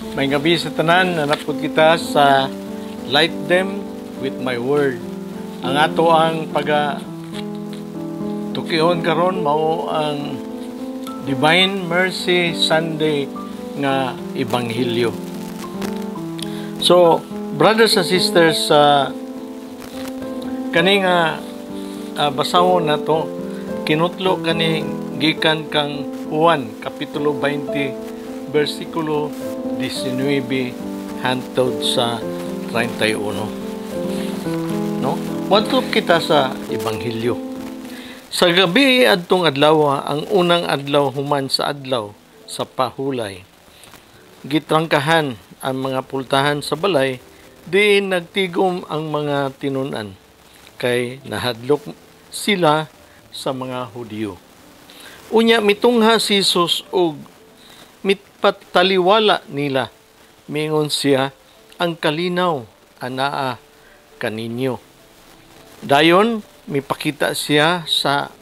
May gabi sa tanan, nanapod kita sa Light Them with My Word. Ang ato ang paga tukihon karon mao ang Divine Mercy Sunday nga Ebanghelyo. So, brothers and sisters, kani nga basahon nato, kinutlo kani gikan kang Juan kapitulo 20 bersikulo 19 hantod sa 31. No? Moadto kita sa Ebanghelyo. Sa gabi adtong adlaw, ang unang adlaw human sa adlaw sa pahulay, gitrangkahan ang mga pultahan sa balay, diin nagtigom ang mga tinun-an, kay nahadlok sila sa mga Hudiyo. Unya mitungha si Jesus og mitpataliwala nila. Mingon siya, "Ang kalinaw anaa kaninyo." Dayon mipakita siya sa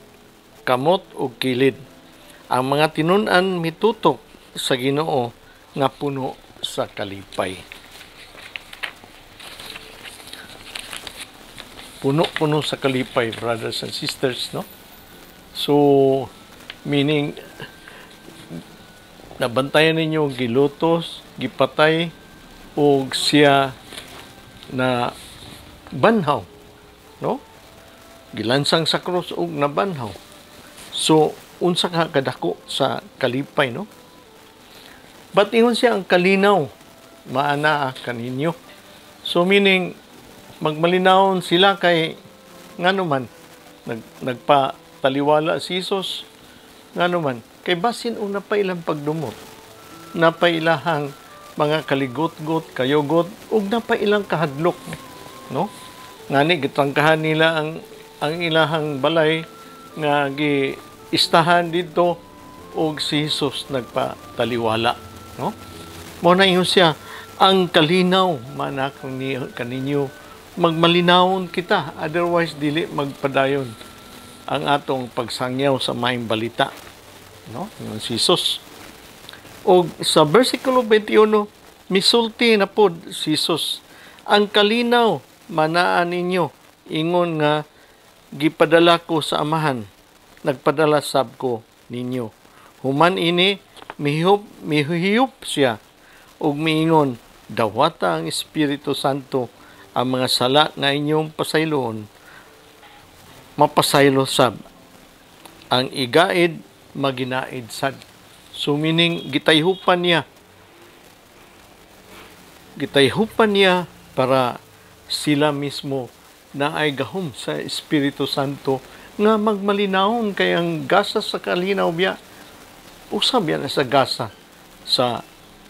kamot ug kilid. Ang mga tinun-an mitutok sa Ginoo nga puno sa kalipay. Puno-puno sa kalipay, brothers and sisters, no? So, meaning, nabantayan ninyo, gilutos, gipatay, og siya na banhaw, no? Gilansang sa krus og nabanhaw. So, unsa ka kadako sa kalipay, no? But ingon siya, "Ang kalinaw maanaa kaninyo." So meaning magmalinawon sila kay ngano man nagpataliwala si Jesus, ngano man kay basin og napailang pagdumot, napailahang mga kaligot-got, kayugot ug napailang kahadlok, no? Ngani gitrangkahan nila ang ilahang balay nga giistahan didto og si Jesus nagpataliwala, no? Mo na ingon siya, "Ang kalinaw manak kaninyo." Magmalinawon kita, otherwise dili magpadayon ang atong pagsangyaw sa maayong balita, no? Ingon si Jesus. Og sa versikulo 21, misulti na pod si Jesus, "Ang kalinaw manaa ninyo, ingon nga gipadala ko sa Amahan, nagpadala sab ko ninyo." Human ini mihiyop siya ug miingon, "Dawata ang Espiritu Santo. Ang mga sala nga inyong pasayloon, mapasaylo sab. Ang igaid, maginaid sad." So meaning gitayhupan niya. Gitayhupan niya para sila mismo na ay gahom sa Espiritu Santo nga magmalinawon, kay ang gasa sa kalinaw biya usab yan sa gasa sa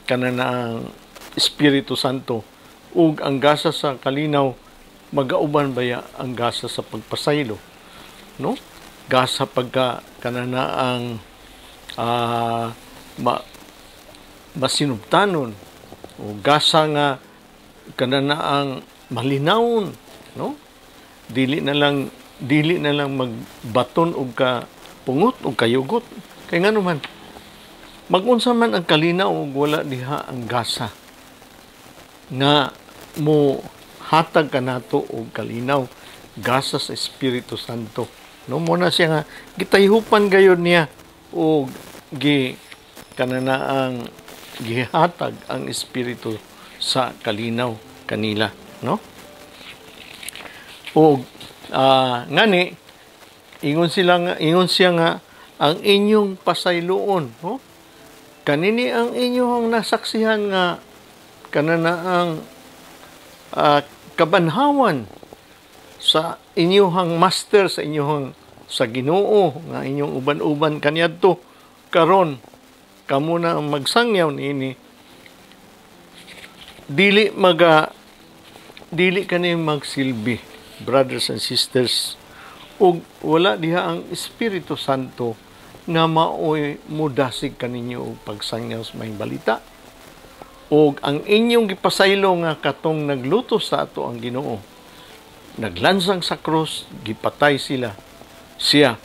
kananaang Espiritu Santo, ug ang gasa sa kalinaw magauban baya ang gasa sa pagpasaylo, no? Gasa pagka kananaang masinubtanon o gasa nga kananaang malinawon, no? Dili na lang magbaton og ka pungot og kayugot, kay ngano man, magunsa man ang kalinaw ug wala diha ang gasa nga mo hatag kanato og kalinaw, gasa sa Espiritu Santo, no? Mo na siya nga gitayhupan gayud niya og gi kananaang gihatag ang Espiritu sa kalinaw kanila, no? Og ngani ingon siya nga ang inyong pasayloon, no? Kanini ang inyong nasaksihan nga kananaang kabanhawan sa inyong master, sa inyong sa Ginoo nga inyong uban-uban kaniadto, karon kamo na ang magsangyaw niini. Dili kani magsilbi, brothers and sisters, ug wala diha ang Espiritu Santo nga maoy mudasig kaninyo og pagsangyaw sa maayong balita. Og ang inyong gipasaylo nga katong nagluto sa ato ang Ginoo, naglansang sa krus, gipatay sila siya,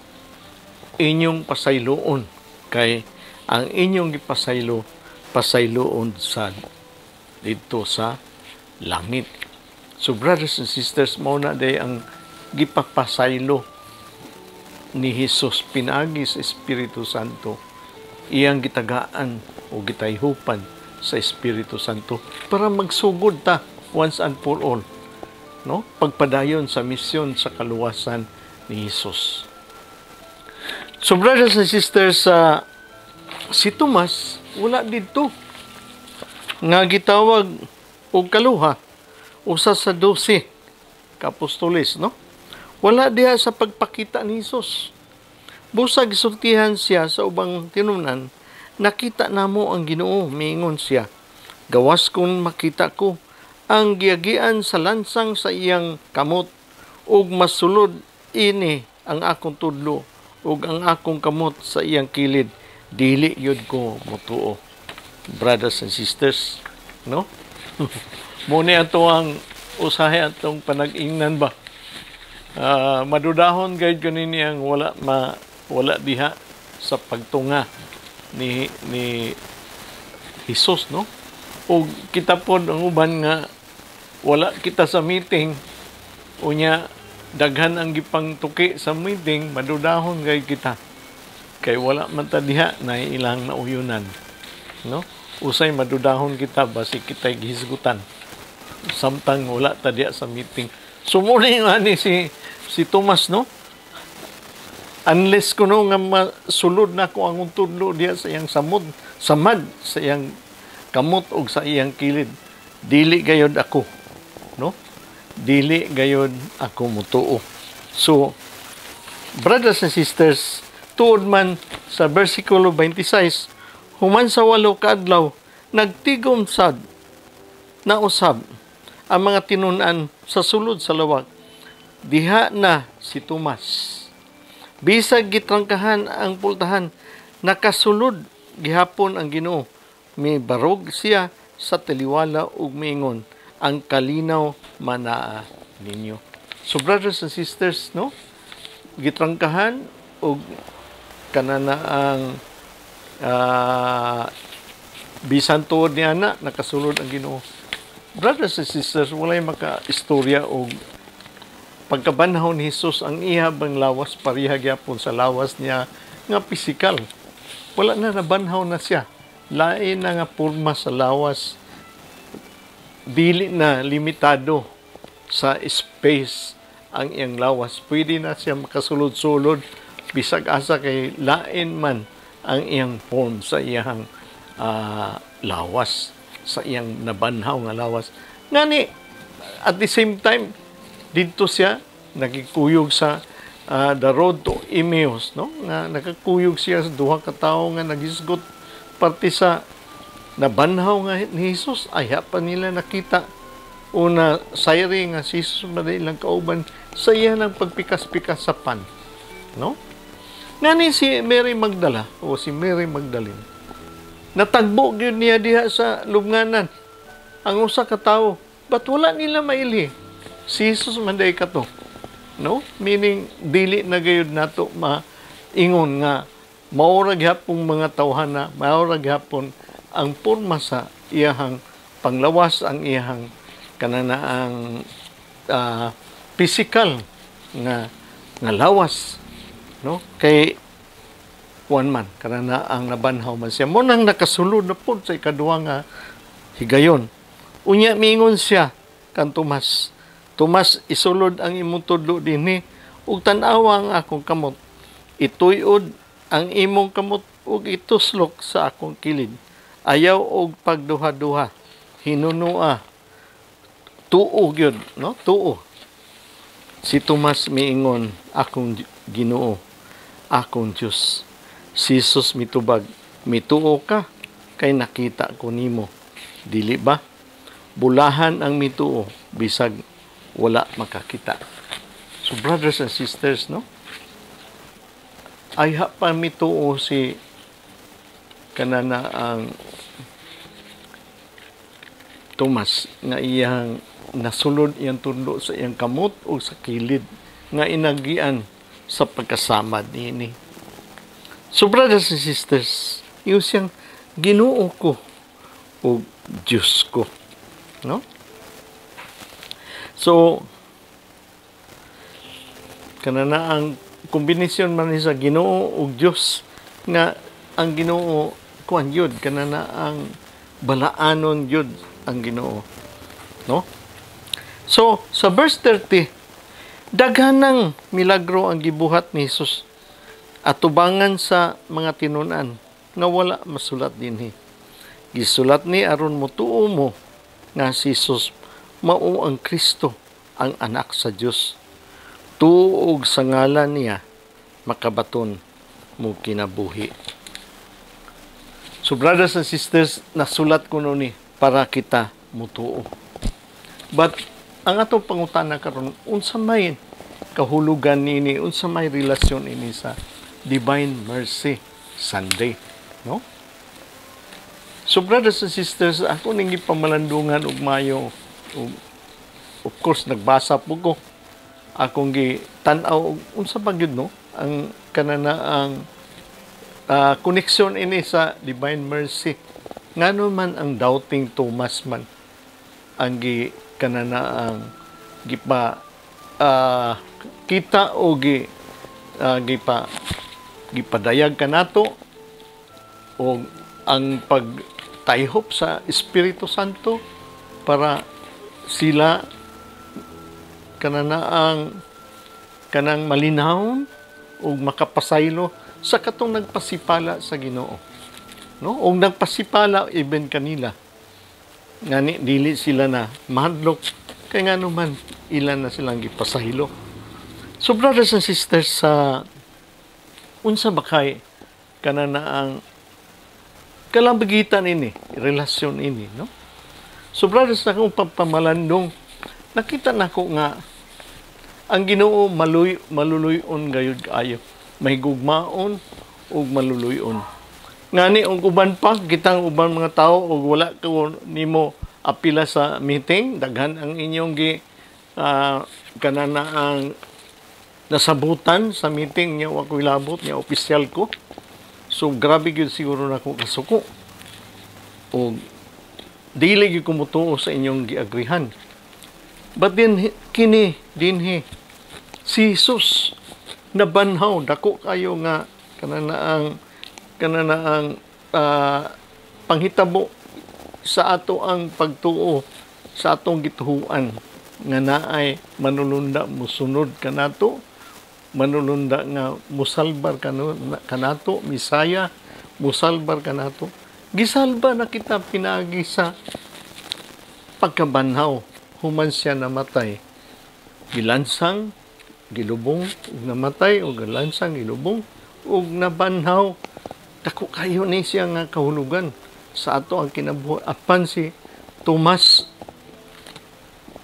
inyong pasayloon kay ang inyong gipasaylo pasayloon sa didto sa langit. So brothers and sisters, mao na day ang gipapasaylo ni Hesus pinaagi sa Espiritu Santo, iyang gitagaan o gitayhupan sa Espiritu Santo para magsugod ta once and for all, no, pagpadayon sa misyon sa kaluwasan ni Hesus. So brothers and sisters, si Tomas wala didto, nga gitawag og Kaluha, usa sa 12 ka apostoles, no? Wala diha sa pagpakita ni Hesus. Busag gisultihan siya sa ubang tinunan, "Nakita namo ang Ginoo." Miingon siya, "Gawas kung makita ko ang giagian sa lansang sa iyang kamot ug masulod ini ang akong tudlo ug ang akong kamot sa iyang kilid, dili yud ko motuo." Brothers and sisters, no? Mo ni ato ang usahay atong panag-ingnan ba. Madudahon gayud kanini ang wala diha sa pagtunga ni Jesus, no? Og kita pod ang uban nga wala kita sa meeting, unya daghan ang gipangtuki sa meeting, madudahon gayud kita kay wala man ta diha na ilang nauyunan, no? Usay madudahon kita basi kita'y gihisgutan samtang wala ta diha sa meeting. So mo ni nga ni si Tomas, no, unless kuno nga masulod na ko ang tudlo diha sa iyang samad sa iyang kamot og sa iyang kilid, dili gayod ako, no, dili gayod ako mutuo. So brothers and sisters, tuod man sa versikulo 26, human sa 8 ka adlaw, nagtigom sad na usab ang mga tinun-an sa sulod sa lawak. Diha na si Tomas. Bisag gitrangkahan ang pultahan, nakasulod gihapon ang Ginoo. Mibarog siya sa taliwala ug miingon, "Ang kalinaw manaa ninyo." So brothers and sisters, no? Gitrangkahan og kanana ang bisan tuod ni ana, nakasulod ang Ginoo. Brothers and sisters, walay maka-istorya og pagkabanhaw ni Jesus, ang iya bang lawas pareha gyapon sa lawas niya nga pisikal? Wala na, nabanhaw na siya. Lain na nga porma sa lawas. Dili na limitado sa space ang iyang lawas. Pwede na siya makasulod-sulod bisag asa kay lain man ang iyang form sa iyang lawas, sa iyang nabanhaw nga lawas. Ngani, at the same time, didto siya nagikuyog sa the road to Emmaus, no? Nga nakakuyog siya sa duha ka tawo nga nagisgot parte sa nabanhaw nga ni Jesus. Ayha pa nila nakita una sayri nga si Jesus man ilang kauban sa iya ng pagpikas-pikas sa pan, no? Ngani si Mary Magdala o si Mary Magdalene, natagbo gyud niya diha sa lubnganan ang usa ka tawo, but wala nila mailhi si Jesus man day kato, no? Meaning dili na gayud nato maingon nga mao ra gihapong mga tawhana, mao ra gihapon ang porma sa iyahang panglawas, ang iyahang kanana ang physical nga nga lawas, no? Kay kuan man, kanana ang nabanhaw man siya, mo nang nakasulod na pod sa ikaduha nga higayon. Unya miingon siya kan Tomas, "Tomas, isulod ang imong tudlo dinhi ug tan-awa ang akong kamot. Ituyod ang imong kamot ug ituslok sa akong kilid. Ayaw og pagduha-duha. Hinunua. Tuo gyud, no? Tuo." Si Tomas miingon, "Akong Ginoo, akong Dios." Si Jesus mitubag, "Mituo ka kay nakita ko nimo. Dili ba? Bulahan ang mituo bisag wala makakita." So brothers and sisters, no? Ayha pa mituo si kanana ang Tomas nga iyang nasulod iyang tudlo sa iyang kamot o sa kilid nga inagian sa pagkasamad niini. So brothers and sisters, yung siyang, "Ginoo ko, ug Dios ko, no? So kanana ang kombinasyon man ni sa Ginoo ug Dios, nga ang Ginoo kuan yun, kanana ang balaanon yun ang Ginoo, no? So sa verse 30, daghan ng milagro ang gibuhat ni Jesus atubangan sa mga tinun-an nga wala masulat dinhi. Gisulat ni aron motuo mo nga si Jesus mao ang Kristo, ang anak sa Dios. Tuog sa ngalan niya, makabaton mo kinabuhi. So brothers and sisters, nasulat ko ni para kita mutuo. But ang atong pangutana karon, unsa may kahulugan nini, unsa may relasyon ini sa Divine Mercy Sunday, no? So brothers and sisters, ako ning gipamalandungan og mayo, ug of course nagbasa po ko, akong gi tan-aw unsa ba gyud, no, ang kanana ang koneksyon ini sa Divine Mercy. Ngano man ang Doubting Thomas man ang gi kanana ang gipa kita o gi gipa gipadayag kanato, o ang pagtayhop sa Espiritu Santo para sila kanana ang kanang malinawon ug makapasaylo sa katong nagpasipala sa Ginoo, no? Ug nagpasipala even kanila, ngani dili sila na mahadlok kay ngano man ilan na silang gipasaylo. So brothers and sisters, sa unsa ba kay kanana ang kalabagitan ini, relasyon ini, no? So brothers, sa akong pagpamalandong, nakita nako nga ang Ginoo maluy maluluy-on gayud kaayo, mahigugmaon ug maluluy-on. Ngani og uban pa kitang uban mga tawo, og wala ko nimo apila sa meeting, daghan ang inyong gi kanana ang nasabutan sa meeting niya, wa ko ilabot niya, opisyal ko. So grabe gyud siguro nako kasuko og dili gyud ko motuo sa inyong giagrihan. But then kini dinhi si Jesus nabanhaw, dako kayo nga kanana ang panghitabo sa ato ang pagtuo sa atong gituhuan nga naay manulunda musunod kanato, manulunda nga musalbar kanato, Misaya musalbar kanato. Gisalba na kita pinaagi sa pagkabanhaw human siya namatay, gilansang, gilubong ug namatay, ug gilansang, gilubong ug nabanhaw. Dako kayo ni siya nga kahulugan sa ato ang kinabuhi. Apan si Tomas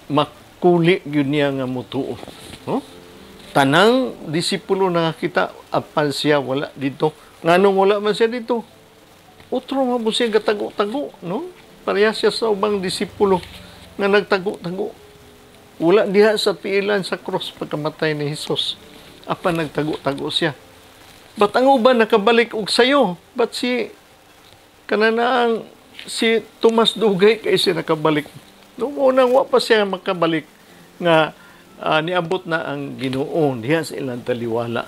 makuli gyud niya nga mutuo, no? Tanang disipulo nakakita, apan siya wala dito. Nganong wala man siya dito? Utro man po siya gatago-tago, no? Pareha siya sa ubang disipulo nga nagtago-tago. Wala diha sa piilan sa cross pagkamatay ni Jesus. Apan nagtago-tago siya. But ang uban nakabalik og sayo? But si kananaang si Tomas dugay kay siya nakabalik. Noong unang wa pa siya makabalik nga niabot na ang Ginoo diha sa ilang taliwala,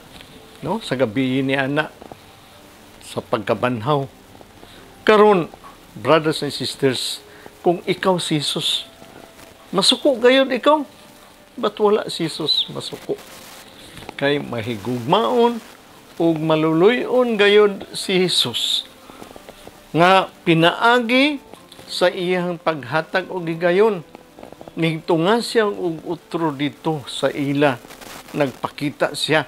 no? Sa gabi ni ana sa pagkabanhaw. Karon, brothers and sisters, kung ikaw si Jesus, masuko gayon ikaw. But wala si Jesus masuko? Kay mahigugmaon ug maluluy-on gayod si Jesus nga pinaagi sa iyang paghatag og higayon, nigtunga siya og utro dito sa ila, nagpakita siya,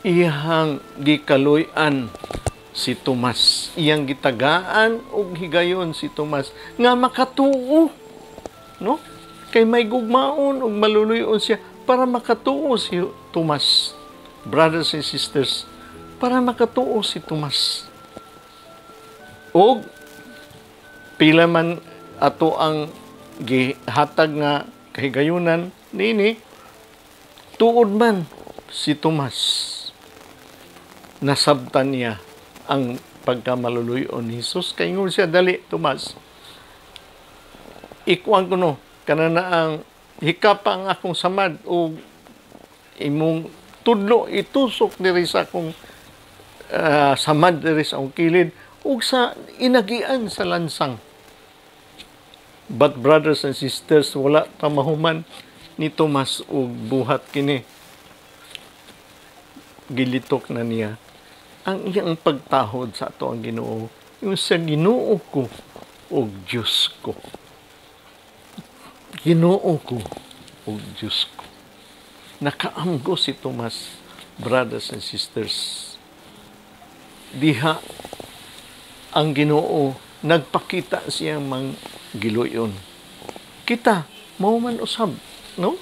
iyang gikaluy-an si Tomas, iyang gitagaan og higayon si Tomas nga makatuo, no? Kay may gugmaon ug maluluy-on siya para makatuo si Tomas. Brothers and sisters, para makatuo si Tomas. Og pila man ato ang gihatag nga kahigayunan nini, tuod man si Tomas, nasabtan niya ang pagkamaluluy-on ni Jesus. Kay ingon siya, "Dali, Tomas." Ikuan kuno kana na ang hikapa ang akong samad o imong tudlo itusok diri sa akong samad diri sa akong kilid ug sa inagian sa lansang. But brothers and sisters, wala pa mahuman ni Tomas og buhat kini. Gilitok na niya ang iyang pagtahod sa ato ang Ginoo, yung sa Ginoo ko og Diyos ko. Ginoo ko og Diyos ko. Nakaamgo si Tomas, brothers and sisters. Diha ang Ginoo nagpakita siyang manggiluyon. Kita mao man usab, no?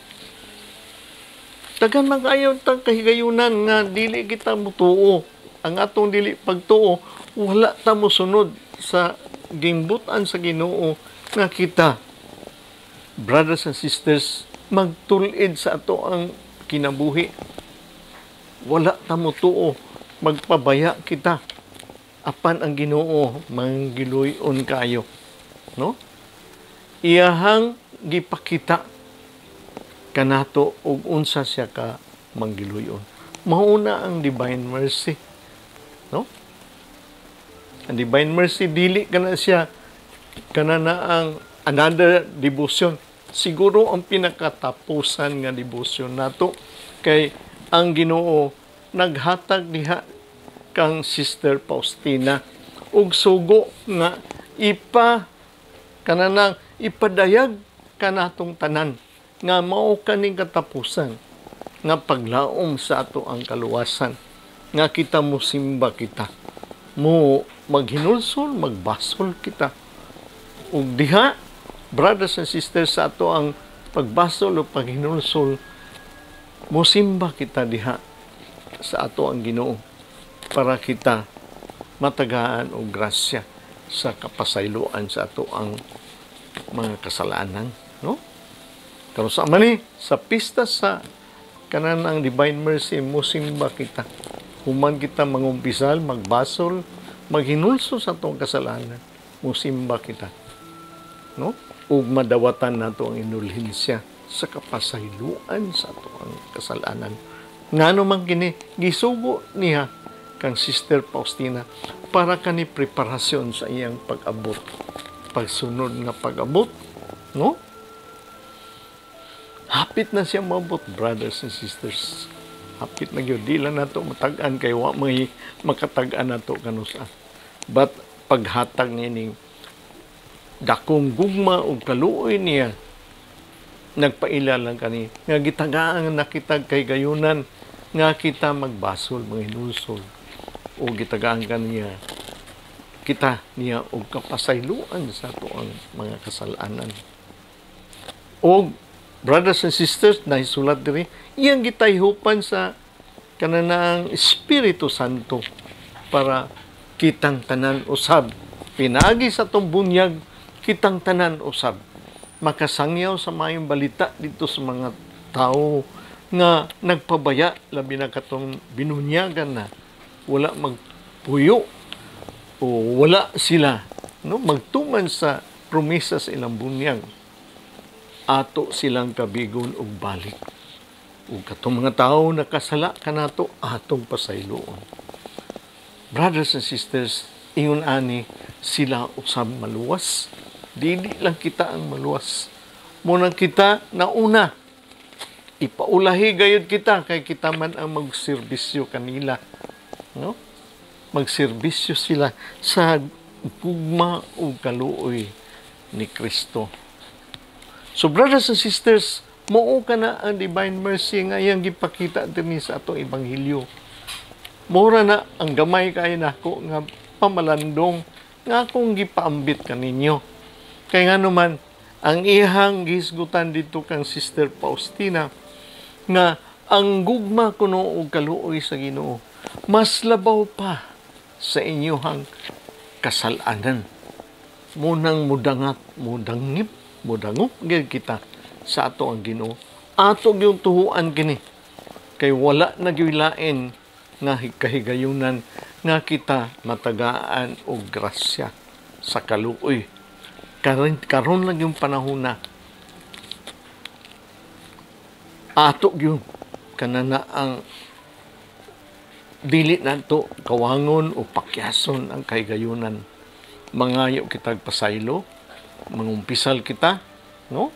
Daghan man kaayo tang kahigayunan nga dili kita mutuo. Ang atong dili pagtuo, wala ta mosunod sa gimbutan sa Ginoo nga kita, brothers and sisters, magtul-id sa ato ang kinabuhi. Wala ta motuo, magpabaya kita. Apan ang Ginoo manggiluyon kayo, no? Iyahang gipakita kanato og unsa siya ka manggiluyon. Mauna ang divine mercy, no? Ang divine mercy, dili kana siya kana na ang another devotion. Siguro ang pinakatapusan nga devotion nato kay ang Ginoo naghatag diha kang Sister Faustina og sugo nga ipa kananang ipadayag kanatong tanan nga mao kaning katapusan nga paglaom sa ato ang kaluwasan, nga kita mosimba, kita mo maghinulsol, magbasol kita. Ug diha, brothers and sisters, sa ato ang pagbasol o paghinulsol, mosimba kita diha sa ato ang Ginoo para kita matagaan og grasya sa kapasayloan sa ato ang mga kasalanan, no? Karon sa mani sa pista sa kanan ang Divine Mercy, mosimba kita. Human kita mangumpisal, magbasol, maghinulsol sa atong kasalanan, musimba kita, no? Ug madawatan nato ang indulhensya sa kapasayloan sa ato ang kasalanan. Ngano man kini gisugo niya kang Sister Faustina para kani preparasyon sa iyang pag-abot, pagsunod nga pag-abot, no? Hapit na siya maabot, brothers and sisters. Hapit na gyud. Di lang nato matag-an kay wa may makatag-an nato kanusa. But paghatag nining dakong gugma ug kaluoy niya, nagpaila lang kani nga gitagaan na kitag kay gayunan nga kita magbasol, mga hinulsol, o gitagaan kaniya kita niya og kapasayloan sa ato ang mga kasalanan. Og brothers and sisters, nahisulat diri, iyang gitayhupan sa kananang Espiritu Santo para kitang tanan usab, pinagi sa atong bunyag, kitang tanan usab makasangyaw sa maayong balita dito sa mga tao nga nagpabaya, labi na katong binunyagan na wala magpuyo o wala sila, no, magtuman sa promisa sa ilang bunyag. Ato silang kabigon og balik. Ug katong mga tawo nakasala kanato, atong pasayloon. Brothers and sisters, ingon ani sila usab maluwas. Dili lang kita ang maluwas. Munang kita nauna. Ipaulahi gayud kita kay kita man ang magserbisyo kanila. No? Magserbisyo sila sa gugma ug kaluoy ni Kristo. So brothers and sisters, mao kana ang divine mercy nga iyang gipakita dinhi sa atong ebanghelyo. Mura na ang gamay kay nako nga pamalandong nga akong gipaambit kaninyo. Kay nga naman ang ihang gihisgutan dito kang Sister Faustina nga ang gugma kuno og kaluoy sa Ginoo mas labaw pa sa inyohang kasalanan. Munang mudangat, mudangip, mudangop gyud kita sa ato ang Ginoo. Ato gyud tuhuan kini kay wala na gyud lain nga kahigayunan nga kita matagaan og grasya sa kaluoy. Karon lang yung panahon na ato gyud kanana ang dili nato kawangon o pakyason ang kahigayunan. Mangayo kitag pasaylo, mangumpisal kita, no?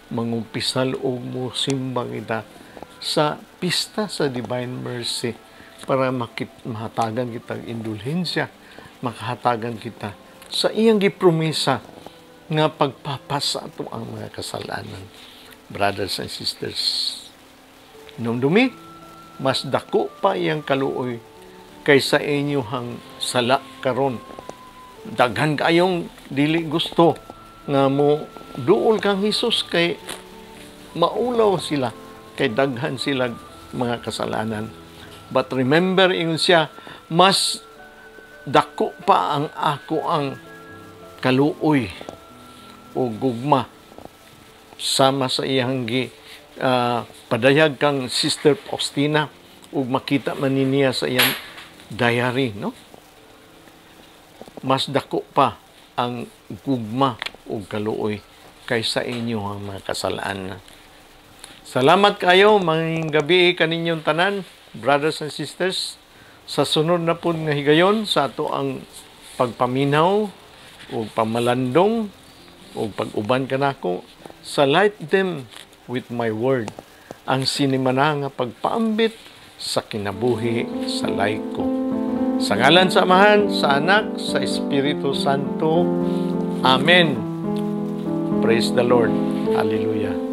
Mangumpisal og mosimba kita sa pista sa Divine Mercy para mahatagan kita og indulhensya, makahatagan kita sa iyang gipromisa nga pagpapas sa ato ang mga kasalanan. Brothers and sisters, hinumdumi, mas dako pa iyang kaluoy kaysa inyong sala karon. Daghan kayong dili gusto nga mo duol kang Hesus kay maulaw sila, kay daghan sila mga kasalanan. But remember, ingon siya, mas dako pa ang ako ang kaluoy o gugma, sama sa iyang gi padayag kang Sister Faustina ug makita man ni niya sa iyang diary, no? Mas dako pa ang gugma ug kaluoy kaysa inyo ang mga kasalanan. Salamat kayo, maayong gabii kaninyong tanan, brothers and sisters. Sa sunod na pud nga higayon sa ato ang pagpaminaw ug pamalandong ug pag-uban kanako sa Light Them with My Word, ang sinimana nga pagpaambit sa kinabuhi sa laiko. Sa ngalan sa Amahan, sa Anak, sa Espiritu Santo. Amen. Praise the Lord. Hallelujah.